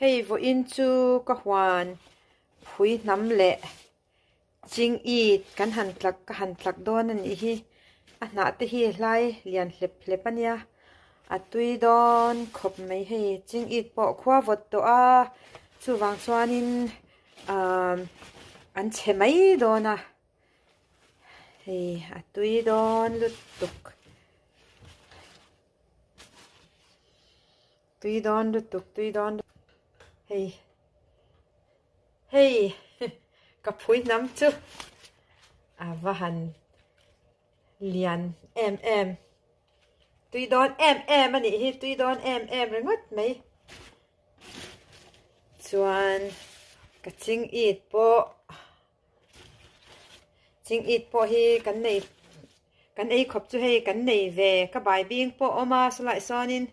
Hei vawiin chu ka huan phui hnam leh ching it kan han tlak ka han tlak dawn a nih hi. A hnah te hi hlai lian hlep hlep a nia. A tui dawn khawp mai hei ching it pawh khua vawt tawh a chuvang chuanin ahh an chhe mai dawn a. Hei a tui dawn lutuk. Tui dawn lutuk tui dawn hei hei ka phui hnam chu a va han lian em em tui dawn em em a nih hi tui dawn em em ringawt mai chuan ka ching it pawh Ching it pawh hi kan nei kan ei khawp chu hei kan nei ve ka bai bing pawh a awm a sawlai sawnin.